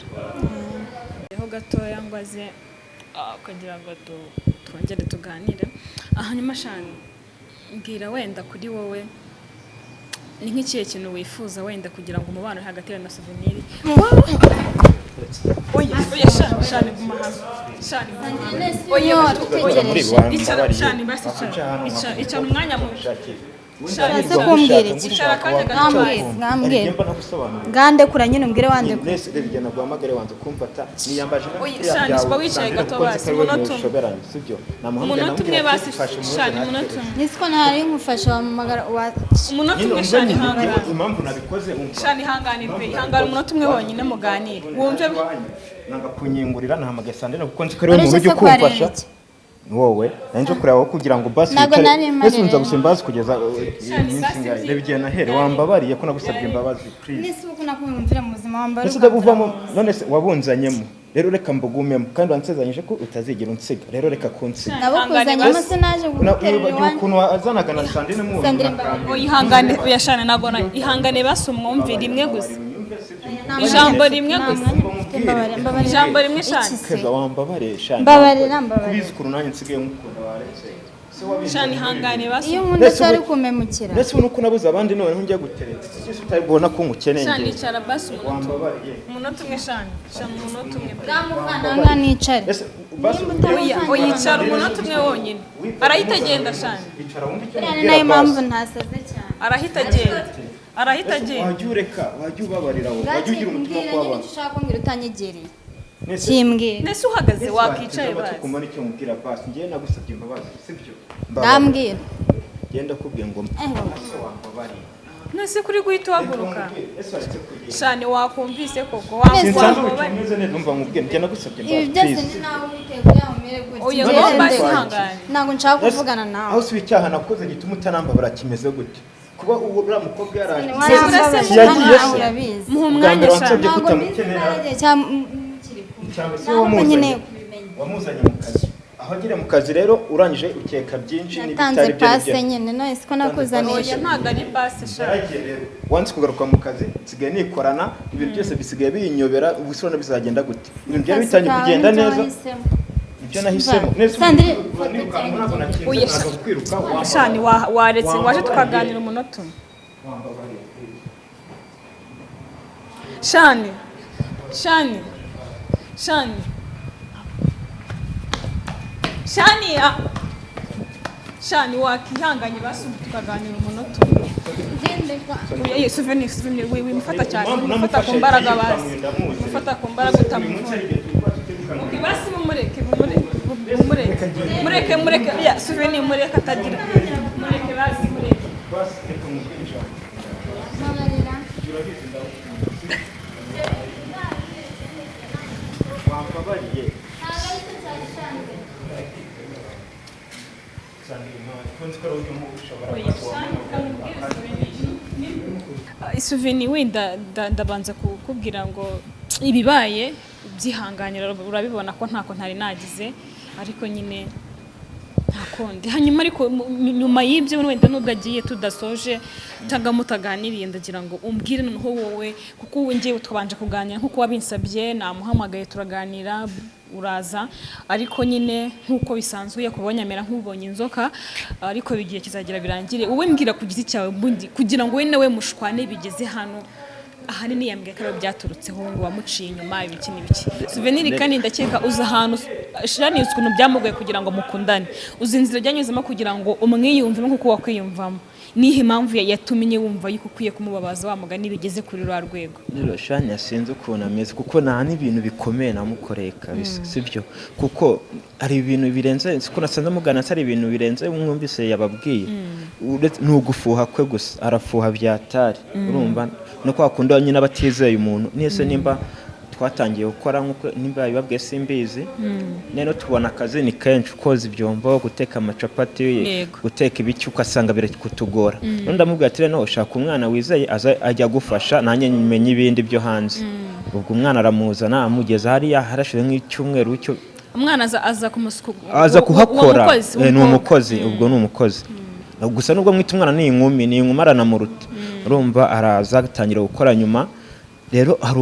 Speaker 1: ho gatoya ngo aze kugira ngo twongere tuganire. Hanyuma Shani, mbwira wenda kuri wowe ni nk'ikihe kintu wifuza wenda kugira ngo umubano uri hagati yawe na Souvenir? Oya oya, Shani, Shani, guma hano. Shani, guma hano. Oya,
Speaker 2: Utegereje.
Speaker 1: Icara Shani, basi icara, icara, icara umwanya muto. Shani,
Speaker 2: Ese kumbwira iki?
Speaker 1: Icara akanya gato.
Speaker 2: Mwambwira, mwambwira.
Speaker 3: Mba nagusobanurira.
Speaker 2: Ngandekura nyine, umbwire wandekura.
Speaker 3: Nese reba igihe naguhamagare wanze kumfata, niyambaje.
Speaker 1: Oya, Shani, uba wicaye gato basi, umunota umwe.
Speaker 3: Umwe sibyo? Namuhamagaye,
Speaker 1: Umunota umwe
Speaker 3: namubwira
Speaker 1: basi,
Speaker 3: ati, "Fasha umuze
Speaker 1: Shani,
Speaker 3: natwe."
Speaker 1: umunota umwe.
Speaker 2: Nisi ko ntari nkufasha, wamamagara wa
Speaker 1: Umunota
Speaker 3: Nyine
Speaker 1: umwe
Speaker 3: umva
Speaker 1: Shani,
Speaker 3: nyine,
Speaker 1: ihangane.
Speaker 3: impamvu nabikoze, umva.
Speaker 1: Shani, ihangane pe, ihangane umunota umwe wonyine muganire wumve.
Speaker 3: Nanga kunyingurira, nahamagaye Sandrine kuko nzi ko ari we muntu
Speaker 2: Uretse
Speaker 3: ujya
Speaker 2: se ko hari
Speaker 3: kumfasha.
Speaker 2: iki?
Speaker 3: Ni wowe nari nje kureba wowe kugira ngo basi
Speaker 2: Ntabwo
Speaker 3: wicare.
Speaker 2: nari mpari
Speaker 3: Mbese unza
Speaker 2: rero.
Speaker 3: gusa imbabazi kugeza
Speaker 1: Shani,
Speaker 3: iminsi
Speaker 1: basi
Speaker 3: ingahe? Reba igihe nahere wambabariye ko nagusabye imbabazi, please.
Speaker 2: Nisi uko nakumvira mu buzima wambara.
Speaker 3: Ese udabuvamo? None se wabunzanyemo? Rero reka mbugumemo, kandi wansezeranyije ko utazigera unsiga, rero reka kunsiga.
Speaker 2: Nabukuzanyemo se? Naje kuguterura
Speaker 3: Wibagiwe
Speaker 2: iwanjye?
Speaker 3: ukuntu wazanaga na Sandrine mu
Speaker 2: Sandrine, mbabarira.
Speaker 1: Oya, ihangane. Oya Shani, ntabwo ihangane basi umwumve rimwe gusa. Ijambo rimwe
Speaker 2: Nta
Speaker 1: gusa.
Speaker 2: mwanya mfite, mbabarira, mbabarira.
Speaker 1: Ijambo rimwe, Shani.
Speaker 2: Iki se?
Speaker 3: Keza, wambabariye Shani.
Speaker 2: Mbabarira, mbabarira.
Speaker 3: Kubizi ukuntu nanjye nsigaye nkukunda, waretse Se wabinzanye
Speaker 1: Shani,
Speaker 3: muri
Speaker 1: ihangane
Speaker 3: ibi.
Speaker 1: basi.
Speaker 2: Iyo unkunda
Speaker 3: Mbese
Speaker 2: se wari
Speaker 3: ubu-
Speaker 2: kumemukira?
Speaker 3: Mbese ubu nuko nabuze abandi noneho njya gutereta ese utari kubona ko ngukeneye?
Speaker 1: Shani,
Speaker 3: Njye
Speaker 1: icara basi umunota umwe.
Speaker 3: Wambabariye.
Speaker 1: Umunota umwe Shani, Shani, umunota umwe pe.
Speaker 2: Ngamuvana nicare.
Speaker 3: Ese basi
Speaker 1: Oya oya, icara umunota umwe wonyine, arahita agenda Shani.
Speaker 3: Icara wumve icyo
Speaker 2: Buriya ni
Speaker 3: nkubwira
Speaker 2: nayo
Speaker 3: basi.
Speaker 2: mpamvu ntasaze cyane.
Speaker 1: Arahita agenda, arahita agenda.
Speaker 3: Wajya ureka, wajya ubabarira wowe, wajya ugira umutima wo
Speaker 2: Mbwira nyine
Speaker 3: kubabara.
Speaker 2: icyo ushaka kumbwira utanyegereye.
Speaker 3: Nese-
Speaker 2: Kimbwira.
Speaker 1: Nese uhagaze
Speaker 3: Ese
Speaker 1: wakicaye
Speaker 3: wateze amatwi
Speaker 1: basi.
Speaker 3: ukumva n'icyo mubwira basi? Njyewe nagusabye imbabazi, sibyo?
Speaker 2: Ndambwira.
Speaker 3: Genda kubwiye ngo
Speaker 2: Eh,
Speaker 3: ese wambabariye.
Speaker 1: Nese kuri guhita uhaguruka?
Speaker 3: Ese waretse kugenda?
Speaker 1: Shani, wakumvise koko?
Speaker 3: Sinsanzwe
Speaker 1: Wambabariye.
Speaker 3: umeze neza, umva nkubwire, njye nagusabye
Speaker 2: Ibi
Speaker 3: imbabazi,
Speaker 2: byose
Speaker 3: please.
Speaker 2: ni nawe ubiteye kugira ngo umere gutya.
Speaker 1: Oya,
Speaker 2: Ngende.
Speaker 1: ngo basi ihangane.
Speaker 2: Ntabwo nshaka
Speaker 3: Ese-
Speaker 2: kuvugana nawe.
Speaker 3: Aho si icyaha nakoze gituma utanambabara kimeze gute? Kuba uwo uriya mukobwa yaraje
Speaker 2: Warambabaje,
Speaker 3: Yagiye
Speaker 2: nawe
Speaker 3: se?
Speaker 2: urabizi.
Speaker 1: Muha
Speaker 3: Bwa
Speaker 1: umwanya
Speaker 3: mbere
Speaker 1: Shani.
Speaker 3: wansabye
Speaker 2: Ntabwo mbizi
Speaker 3: kutamukenera.
Speaker 2: naragiye cyangwa mukiri kumwe.
Speaker 3: Cyangwa se
Speaker 2: Ntabwo
Speaker 3: wamuzanye
Speaker 2: nkeneye kubimenya.
Speaker 3: Wamuzanye mu kazi, aho agere mu kazi rero urangije ukeka byinshi
Speaker 2: Natanze
Speaker 3: n'ibitari byo
Speaker 2: pase
Speaker 3: n'ibyo.
Speaker 2: nyine, none siko nakuzaniye.
Speaker 1: Oya, ntabwo ari basi Shani.
Speaker 3: Yaragiye rero, wanze kugaruka mu kazi, nsigaye nikorana, ibintu byose bisigaye biyinyobera. Ubu se urabona bizagenda gute? Ibintu byari
Speaker 2: Akazi
Speaker 3: bitangiye
Speaker 2: kawe
Speaker 3: kugenda
Speaker 2: nibyo
Speaker 3: neza.
Speaker 2: wahisemo.
Speaker 3: Ibyo nahisemo neza.
Speaker 2: Sandrine,
Speaker 3: Nirukanka ntabwo nakinze,
Speaker 1: Oya,
Speaker 3: naza kukwiruka.
Speaker 1: Shani, waretse waje tukaganira umunota umwe?
Speaker 3: Wambabariye.
Speaker 1: Shani, Shani, Shani, Shani, Shani, wakihanganye basi tukaganira umunota umwe?
Speaker 2: Ngende kwa
Speaker 1: Oya, ye, Souvenir, Souvenir, wimufata cyane,
Speaker 3: Impamvu
Speaker 1: wimufata ku
Speaker 3: namufashe
Speaker 1: mbaraga
Speaker 3: yirukanka
Speaker 1: basi.
Speaker 3: ndamuzi.
Speaker 1: Wimufata ku mbaraga
Speaker 3: Buri munsi
Speaker 1: utamuvuna.
Speaker 3: hari igihe tuba tutirukanka.
Speaker 1: Okay, basi mumureke, mumureke, mumureke, mureke, mureke, ya Souvenir, mureke atagira, mureke basi, mureke.
Speaker 3: Basi reka nkubwire ijambo.
Speaker 2: Mbabarira.
Speaker 3: Urabizi ndagukunda. Wambabariye. Sandrine, ko nzi ko ari uburyo ushobora
Speaker 1: Souvenir, wenda ndabanza kukubwira ngo ibibaye ubyihanganira, urabibona ko ntako ntari nagize, ariko nyine nta kundi. Hanyuma ariko nyuma y'ibyo wenda nubwo agiye tudasoje cyangwa mutaganiriye, ndagira ngo umbwire noneho wowe, kuko ubu ngewe twabanje kuganira nk'uko wabinsabye, namuhamagaye turaganira, uraza, ariko nyine nk'uko bisanzwe iyo akubonye amera nk'ubonye inzoka, ariko igihe kizagera birangire. Wowe mbwira ku giti cyawe ubundi kugira ngo we nawe mushwane bigeze hano, ahanini yambwiye ko ariwe byaturutseho, ngo wamuciye inyuma, ibiki n'ibiki. Souvenir, kandi ndakeka uzi ahantu Shani, uzi ukuntu byamugoye kugira ngo mukundane, uzi inzira byanyuzemo kugira ngo umwiyumvemo nk'uko wakwiyumvamo. Nihe mpamvu yatumye wumva yuko ukwiye kumubabaza wa mugani bigeze kuri rwa rwego?
Speaker 3: Rero Shani sinzi ukuntu ameze, kuko nta n'ibintu bikomeye namukoreye kabisa, sibyo? Kuko hari ibintu birenze, siko nasanze mugana, atari ibintu birenze mwumvise yababwiye. Ni ugufuha kwe gusa, arafuha byatari, urumva no kwa kundi nyine abatizeye umuntu nese. Nimba twatangiye gukora nk'uko nimba yabibabwiye simbizi, rero tubona akazi ni kenshi, koza ibyombo, guteka amacapati, guteka ibiki, ugasanga biri kutugora. None ndamubwira ati: "Rero ushaka umwana wizeye aza ajya agufasha, nanjye menye ibindi byo hanze." Ubwo umwana aramuzana, amugeza hariya, harashize nk'icyumweru cyo.
Speaker 1: Umwana aza kumusuku?
Speaker 3: Aza kuhakora.
Speaker 1: Umukozi?
Speaker 3: Ni umukozi, ubwo ni umukozi gusa, nubwo mwita umwana ni inkumi, ni inkumi, aranamuruta, urumva. Araza atangira gukora. Nyuma rero hari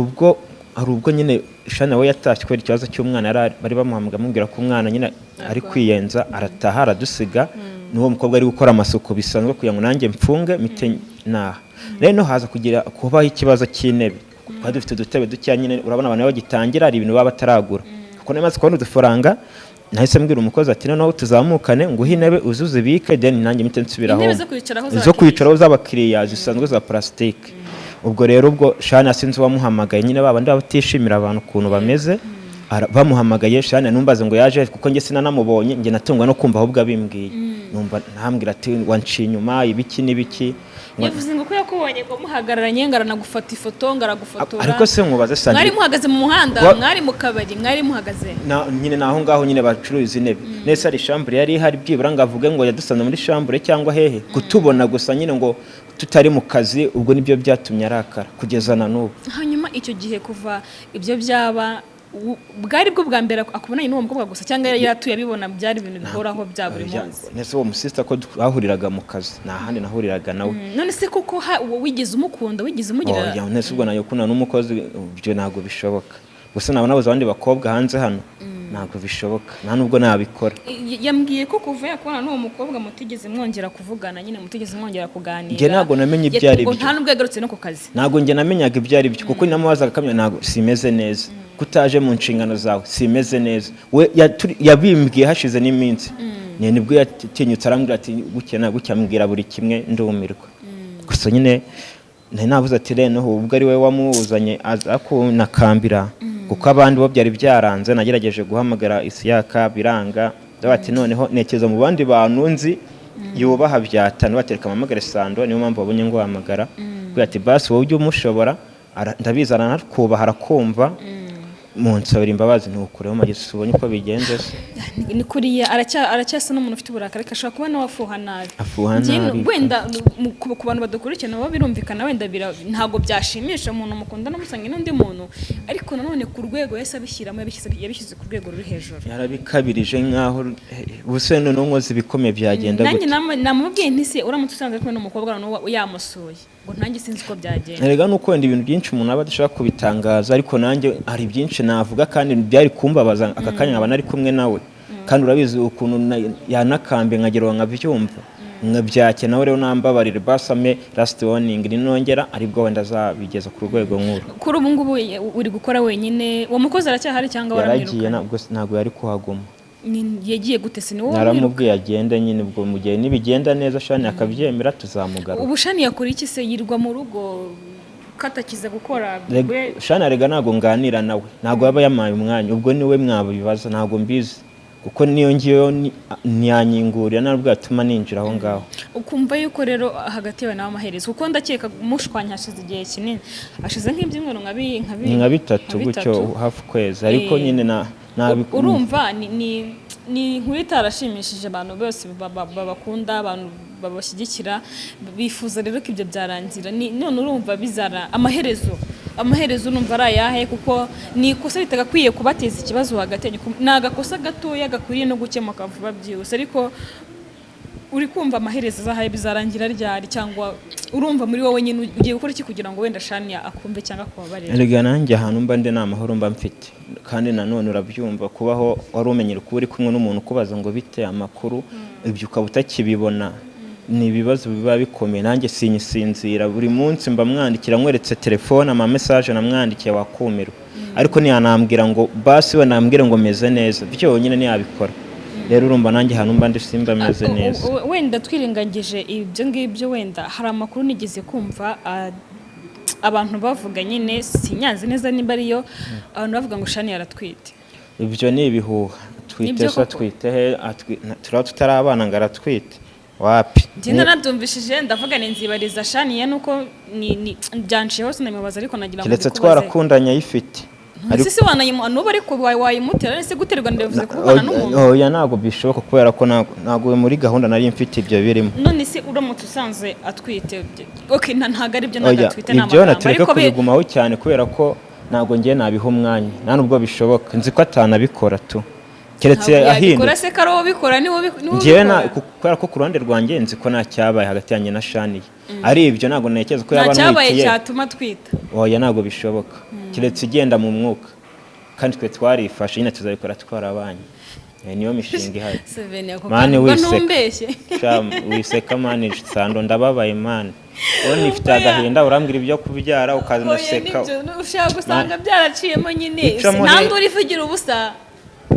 Speaker 3: ubwo nyine Shana we yatashye kubera ikibazo cy'umwana, bari bamuhamagaye amubwira ko umwana nyine ari kwiyenza, arataha aradusiga n'uwo mukobwa ari gukora amasuku bisanzwe kugira ngo nanjye mfunge mite naha. Rero haza kugira kubaho ikibazo cy'intebe. Twari dufite udutebe dukeya nyine, urabona abantu bagitangira hari ibintu baba bataragura. Kuko nari maze kubona udufaranga, nahise mbwira umukozi ati: "Noneho tuzamukane nguhe intebe uze uzibike, then nanjye mpite nsubiraho."
Speaker 1: Intebe zo kwicaraho?
Speaker 3: Zo kwicaraho z'abakiriya zisanzwe za plastique. Ubwo rero ubwo Shani sinzi uwamuhamagaye nyine, babandi baba batishimira abantu ukuntu bameze, bamuhamagaye. Shani numbaze ngo yaje, kuko njye sinanamubonye, njye natungwa no kumva ahubwo abimbwiye. Numva ntambwira ati: "Wanciye inyuma, ibiki n'ibiki."
Speaker 1: Yavuze ngo ko yakubonye ngo muhagararanye, ngo aranagufata ifoto, ngo aragufotora.
Speaker 3: Ariko se nkubaze, Sandrine,
Speaker 1: Mwari muhagaze mu muhanda? Mwari mu kabari? Mwari muhagaze?
Speaker 3: Nyine ni aho ngaho nyine bacuruza intebe. Nese hari chambre yari ihari byibura ngo avuge ngo yadusanze muri chambre cyangwa hehe? Kutubona gusa nyine ngo tutari mu kazi, ubwo nibyo byatumye arakara kugeza na n'ubu.
Speaker 1: Hanyuma icyo gihe kuva ibyo byaba, bwari bwo bwa mbere akubonanye n'uwo mukobwa gusa, cyangwa yari yaratuye abibona, byari ibintu bihoraho bya buri munsi?
Speaker 3: Nese uwo musista ko twahuriraga mu kazi, nta handi nahuriraga nawe.
Speaker 1: None se koko wigeze umukunda, wigeze umugira?
Speaker 3: Oya, nese ubwo nayo kuna n'umukozi, ibyo ntabwo bishoboka. Gusa naba nabuze abandi bakobwa hanze hano? Ntabwo bishoboka, nta nubwo nabikora.
Speaker 1: Yambwiye ko kuva yakubona n'uwo mukobwa mutigeze mwongera kuvugana nyine, mutigeze mwongera kuganira.
Speaker 3: Njye ntabwo namenye ibyo ari
Speaker 1: Ngo
Speaker 3: byo.
Speaker 1: nta nubwo yagarutse no ku kazi.
Speaker 3: Ntabwo njye namenyaga ibyo ari byo, kuko namubazaga akamenya: "Ntabwo simeze neza, kutaje mu nshingano zawe, simeze neza." We yabimbwiye hashize n'iminsi. Nibwo yatinyutse arambwira ati gutya na gutya, ambwira buri kimwe ndumirwa. Gusa nyine nari navuze ati rero ubwo ari we wamuzanye aza kunakambira, kuko abandi bo byari byaranze. Nagerageje guhamagara Isiyaka biranga, ndavuga ati noneho ntekereza mu bandi bantu nzi yubaha byatanu, batereka mpamagare Sando. Niyo mpamvu babonye ngo hamagara, kugira ati basi wowe ujye umushobora, ndabizi aranakubaha, arakumva, munsabira imbabazi. Ntukureho magisi, ubonye uko bigenze se?
Speaker 1: Ni kuriya aracyasa n'umuntu ufite uburakari, ariko ashobora kuba nawe afuha nabi.
Speaker 3: Afuha
Speaker 1: Njye
Speaker 3: nabi.
Speaker 1: Wenda ku bantu badukurikiye nabo birumvikana, wenda ntabwo byashimisha umuntu mukundana musanga n'undi muntu, ariko nanone ku rwego yahise abishyiramo, yabishyize ku rwego ruri hejuru.
Speaker 3: Yarabikabirije nkaho ubuse noneho nkoze ibikomeye byagenda
Speaker 1: Nanjye
Speaker 3: gute?
Speaker 1: Namubwiye nti: "Se uramutse usanze ari kumwe n'umukobwa noneho yamusuye?" Ngo nanjye sinzi uko byagenda.
Speaker 3: Erega nuko wenda ibintu byinshi umuntu aba adashaka kubitangaza, ariko nanjye hari byinshi navuga kandi byari kumbabaza aka kanya nkaba nari kumwe nawe, kandi urabizi ukuntu yanakambe nkagira ngo nkabyumva nkabyake nawe. Rero nambabarire, basame last warning, ninongera aribwo wenda azabigeza ku rwego nk'uru.
Speaker 1: Kuri ubu ngubu uri gukora wenyine, uwo mukozi aracyahari cyangwa
Speaker 3: Yaragiye.
Speaker 1: waramwirukanye?
Speaker 3: Ntabwo yari kuhaguma.
Speaker 1: Yagiye gute se? Ni wowe wamwirukanye?
Speaker 3: Naramubwiye agende nyine, ubwo mu gihe nibigenda neza Shani akabyemera tuzamugarura.
Speaker 1: Ubu Shani yakora iki se? Yirwa mu rugo katakiza gukora?
Speaker 3: Shani arega ntabwo nganira nawe, ntabwo yaba yamaye umwanya, ubwo niwe mwabibaza, ntabwo mbizi, kuko niyo ngiyo ntiyanyingurira, ntabwo yatuma ninjira aho ngaho.
Speaker 1: Ukumva yuko rero hagati yawe nawe amaherezo, kuko ndakeka mushwanya hashize igihe kinini, hashize nk'ibyumweru
Speaker 3: Ni nka bitatu
Speaker 1: nka
Speaker 3: gutyo,
Speaker 1: bitatu.
Speaker 3: hafi ukwezi, ariko nyine na
Speaker 1: Urumva ni inkuru itarashimishije abantu bose babakunda, abantu babashyigikira, bifuza rero ko ibyo byarangira. None urumva bizara amaherezo urumva ari ayahe? Kuko ni ikosa ritagakwiye kubateza ikibazo hagati yanyu. Ni agakosa gatoya gakwiriye no gukemuka vuba byihuse, ariko uri kumva amaherezo azahaye bizarangira ryari? Cyangwa urumva muri wowe nyine ugiye gukora iki kugira ngo wenda Shania akumve cyangwa akubabarire?
Speaker 3: Erega nanjye ahantu mba ndi nta mahoro mba mfite, kandi nanone urabyumva, kubaho wari umenyera kuba uri kumwe n'umuntu ukubaza ngo bite, amakuru, ibyo ukaba utakibibona, ni ibibazo biba bikomeye. Nanjye sinyisinzira, buri munsi mba mwandikira, nkweretse telefone ama message namwandikiye wakumirwa, ariko ntiyanambwira ngo basi we nambwire ngo meze neza, byonyine ntiyabikora. Rero urumva nanjye ahantu mba ndi simba meze neza.
Speaker 1: Wenda twirengagije ibyo ngibyo, wenda hari amakuru nigeze kumva, abantu bavuga nyine, sinyazi neza niba ariyo, abantu bavuga ngo Shani yaratwite.
Speaker 3: Ibyo ni ibihuha. Twite
Speaker 1: Nibyo
Speaker 3: se?
Speaker 1: Koko?
Speaker 3: Atwite he? Turaba tutari abana ngo aratwite? Wapi.
Speaker 1: Ngenda nabyumvishije, ndavuga ni nzibariza Shaniya, nuko ni byanciyeho sinabimubaza, ariko nagira ngo
Speaker 3: Keretse
Speaker 1: mbikubaze.
Speaker 3: twarakundanye ayifite.
Speaker 1: Ese si wanayimu nubu, ariko wayimutera ese? Guterwa ndabivuze kuvugana n'umuntu.
Speaker 3: Oya, ntabwo bishoboka kubera ko ntabwo muri gahunda nari mfite ibyo birimo.
Speaker 1: None se uramutse usanze atwite, okay, ntabwo ari byo, ntabwo
Speaker 3: Oya,
Speaker 1: atwite, ni
Speaker 3: ibyo
Speaker 1: amagambo
Speaker 3: natureke
Speaker 1: ariko
Speaker 3: kubigumaho cyane kubera ko ntabwo ngiye nabiha umwanya, nta nubwo bishoboka. Nzi ko atanabikora tu, keretse
Speaker 1: Ntabwo yabikora
Speaker 3: ahindutse.
Speaker 1: Se ko ari wowe ubikora, niwe niwe
Speaker 3: Njyewe na
Speaker 1: ubikora.
Speaker 3: Kubera ko ku ruhande rwanjye nzi ko nta cyabaye hagati yanjye na Shaniye, ari ibyo ntabwo ntekereza ko
Speaker 1: Nta
Speaker 3: yaba
Speaker 1: cyabaye
Speaker 3: antwitiye.
Speaker 1: cyatuma atwita.
Speaker 3: Oya, ntabwo bishoboka, keretse igenda mu mwuka, kandi twe twarifashe nyine, tuzabikora twarabanye. Niyo mishinga ihari.
Speaker 1: Seveni ako
Speaker 3: Mani,
Speaker 1: kantu ubwo
Speaker 3: wiseka.
Speaker 1: ntumbeshye.
Speaker 3: Sha, wiseka mani, sando ndababaye mani, wowe nifite agahinda, urambwira ibyo kubyara ukaza
Speaker 1: Oya,
Speaker 3: unaseka.
Speaker 1: Nibyo, ushobora gusanga byaraciyemo nyine.
Speaker 3: Bicamo
Speaker 1: Nta
Speaker 3: he?
Speaker 1: nduru ivugira ubusa.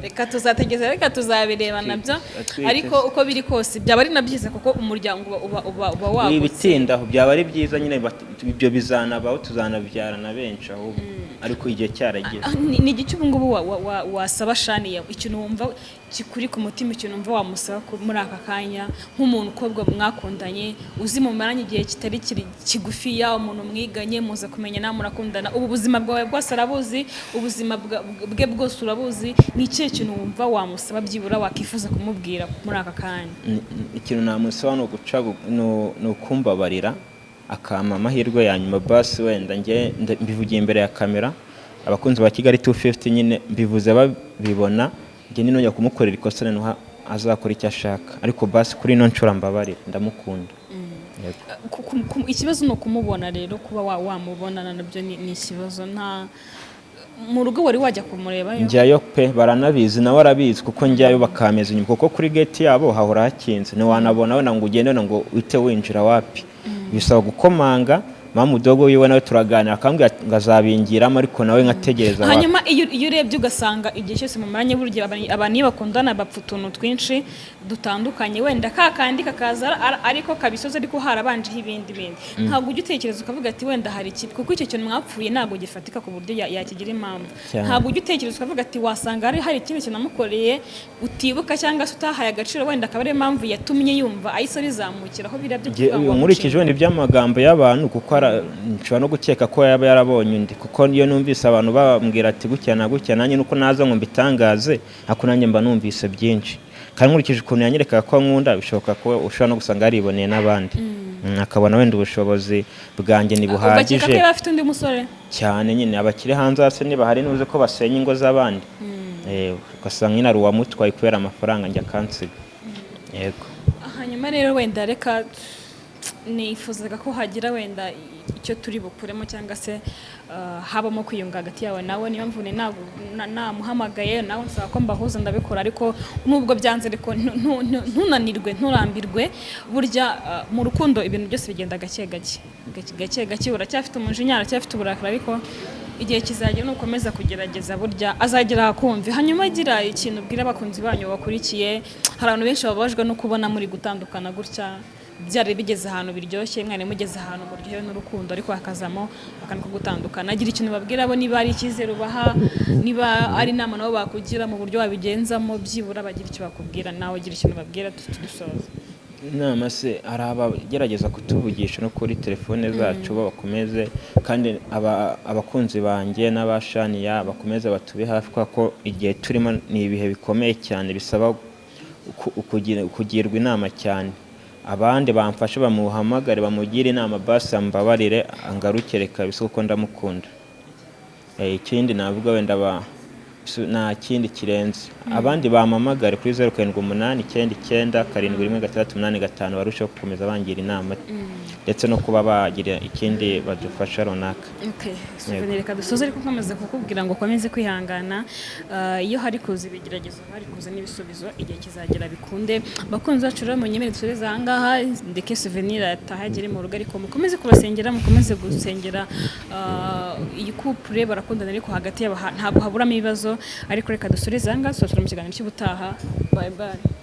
Speaker 1: Reka tuzategereza, reka tuzabireba nabyo.
Speaker 3: Atwite
Speaker 1: Ariko
Speaker 3: se.
Speaker 1: uko biri kose byaba ari na byiza kuko umuryango uba wagutse.
Speaker 3: Ibitindaho byaba ari byiza nyine, ibyo bizanabaho, tuzanabyarana benshi ahubwo, ariko igihe cyarageze.
Speaker 1: Ah, ni igiki ubu ngubu wasaba Shaniya, ikintu wumva kikuri ku mutima, ikintu wumva wamusaba muri aka kanya nk'umuntu ukobwa mwakundanye, uzi mumaranye igihe kitari kigufiya, umuntu mwiganye, muza kumenya nawe murakundana, ubu buzima bwawe bwose arabuzi, ubuzima bwe bwose urabuzi, ni ikihe kintu wumva wamusaba, byibura wakifuza kumubwira muri aka kanya?
Speaker 3: Ikintu namusaba ni uguca ni ukumbabarira akampa amahirwe ya nyuma basi. Wenda njye mbivugiye imbere ya kamera, abakunzi ba Kigali 250 nyine mbivuze babibona, njye ninongera kumukorera ikosa noneho azakora icyo ashaka, ariko basi kuri ino nshuro mbabarira, ndamukunda. Yego.
Speaker 1: Ikibazo ni ukumubona rero, kuba wamubonana nabyo ni ikibazo. Nta mu rugo wari wajya kumurebayo?
Speaker 3: Njyayo pe, baranabizi, nawe arabizi, kuko njyayo bakameza inyuma, kuko kuri gate yabo hahora hakinze, ntiwanabona wenda ngo ugende, wenda ngo uhite winjira, wapi, bisaba gukomanga. Mama udogo wiwe nawe turaganira, akambwira ngo azabingiramo, ariko nawe nkategereza, wapi.
Speaker 1: Hanyuma iyo urebye ugasanga igihe cyose mumaranye, burya abantu iyo bakundana bapfa utuntu twinshi dutandukanye, wenda ka kandi kakaza ariko kabisoza, ariko harabanjeho ibindi bindi, ntabwo ujya utekereza ukavuga ati wenda hari ikibi, kuko icyo kintu mwapfuye ntabwo gifatika ku buryo yakigira impamvu?
Speaker 3: Cyane.
Speaker 1: Ntabwo ujya utekereza ukavuga ati wasanga hari ikindi kintu namukoreye utibuka cyangwa se utahaye agaciro, wenda akaba ariyo mpamvu yatumye yumva ahise abizamukiraho biriya byo kuvuga ngo
Speaker 3: Nkurikije wenda iby'amagambo y'abantu, kuko nshobora no gukeka ko yaba yarabonye undi, kuko iyo numvise abantu bambwira ati gutya na gutya, nanjye nuko naza ngo mbitangaze, ariko nanjye mba numvise byinshi, kandi nkurikije ukuntu yanyerekaga ko nkunda, bishoboka ko ushobora no gusanga yariboneye n'abandi, akabona wenda ubushobozi bwanjye
Speaker 1: Ugakeka
Speaker 3: ntibuhagije.
Speaker 1: ko yaba afite undi musore?
Speaker 3: Cyane nyine, abakire hanze hasi niba hari n'uzi ko basenya ingo z'abandi, ugasanga nyine hari uwamutwaye kubera amafaranga, njya akansiga. Yego.
Speaker 1: Hanyuma rero wenda reka nifuzaga ko hagira wenda icyo turi bukuremo cyangwa se habamo kwiyunga hagati yawe nawe, niyo mpamvu namuhamagaye nawe nsaba ko mbahuza, ndabikora, ariko nubwo byanze, ariko ntunanirwe, nturambirwe. Burya mu rukundo ibintu byose bigenda gake gake, gake gake gake. Uracyafite umujinya, uracyafite uburakari, ariko igihe kizagera nukomeza kugerageza, burya azagera ahakumve. Hanyuma agira ikintu ubwira abakunzi banyu bakurikiye. Hari abantu benshi bababajwe no kubona muri gutandukana gutya, byari bigeze ahantu biryoshye, mwari mugeze ahantu muryohewe n'urukundo, ariko hakazamo akantu ko gutandukana. Agira ikintu babwira bo, niba ari icyizere ubaha, niba ari inama nabo bakugira mu buryo wabigenzamo, byibura bagira icyo bakubwira, nawe ugira ikintu babwira dusoza.
Speaker 3: Inama se, hari abagerageza kutuvugisha no kuri telefone zacu, bo bakomeze, kandi abakunzi banjye n'abashaniya bakomeze batube hafi, kubera ko igihe turimo ni ibihe bikomeye cyane bisaba kugirwa inama cyane. Abandi bamfashe bamuhamagare, bamugire inama, basi ambabarire angarukire kabisa, kuko ndamukunda. Ikindi navuga wenda nta kindi kirenze, abandi bampamagare kuri 0789971685, barusheho gukomeza bangira inama ndetse no kuba bagira ikindi badufasha runaka.
Speaker 1: Okay, Souvenir, reka dusoze, ariko nkomeza kukubwira ngo ukomeze kwihangana. Iyo hari kuza ibigeragezo hari kuza n'ibisubizo, igihe kizagera bikunde. Bakunzi bacu rero, munyemere dusoreze aha ngaha, ndeke Souvenir atahe agere mu rugo, ariko mukomeze kubasengera, mukomeze gusengera iyi couple. Barakundana, ariko hagati yabo ntabwo haburamo ibibazo. Ariko reka dusoreze aha ngaha, tuzasubira mu kiganiro cy'ubutaha. Bye bye.